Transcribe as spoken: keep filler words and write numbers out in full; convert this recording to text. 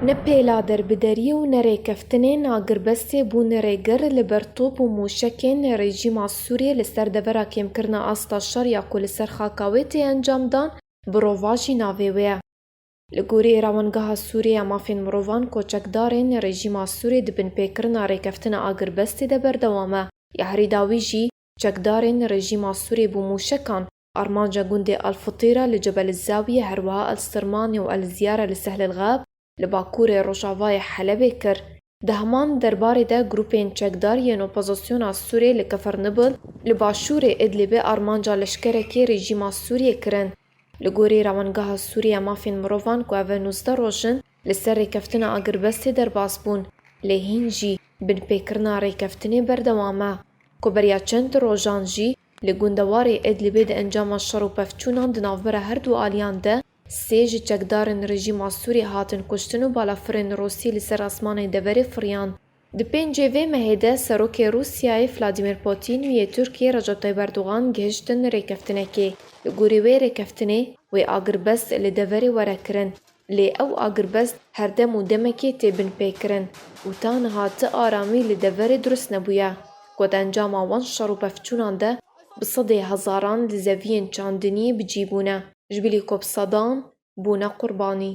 Ne pêla derbideriyê û ne rêkeftinên agirbestê bûne rêger li ber top û mûşekên rejîma Sûriyê li ser devera kêmkirina asta şer ya ku li ser xaka wê tê encamdan, bi rova jî navê wê ye. Li gorî Rawengeha Sûriyê ya Mafên Mirovan, koçekdarên rejîma Sûriyê di binpêkirina rêkeftina agirbestê de berdewam e. Ya herî dawî jî çekdarên rejîma Sûriyê bi mûşekan armanca gundê El Fitîra li Cebel Zawiye, herwiha El Sirmaniye û El Ziyara li Sehlel Xeb li bakurê rojavayê Helebê kir. Di heman derbarê de grûpên çekdar yên opozisyona Sûriyê li Kefernibil li başûrê Idlibê armanca leşkerekê rejîma Sûriyê kirin. Li gorî Rawengeha Sûriyê ya Mafên Mirovan ku ev e nûzdeh roj in li ser rêkeftina agirbestê derbas bûn, lê hîn jî binpêkirina rêkeftinê berdewam e. Ku beriya çend rojan jî li gundewarê Idlibê di encama şer û pevçûnan di navbera her du aliyan de sê ji çekdarên rejîma Sûriyê hatin kuştin û balafirên Rûsî li ser asmanê deverê firiyan. Di pêncê vê mehê de Serokê Rûsyayê Vladimir Putin û yê Tirkiyê Recep Tayyip Erdogan gihiştin rêkeftinekê. Li gorî wê rêkeftinê wê agirbest li deverê were kirin. Lê ew agirbest her dem û demekê tê binpêkirin û ta niha ti aramî li deverê durust nebûye. Ku di encama wan şer û pevçûnan de bi sedê hezaran li zeviyên çandiniyê bi cî bûne. Ji bilî ku bi sedan bûne qurbanî.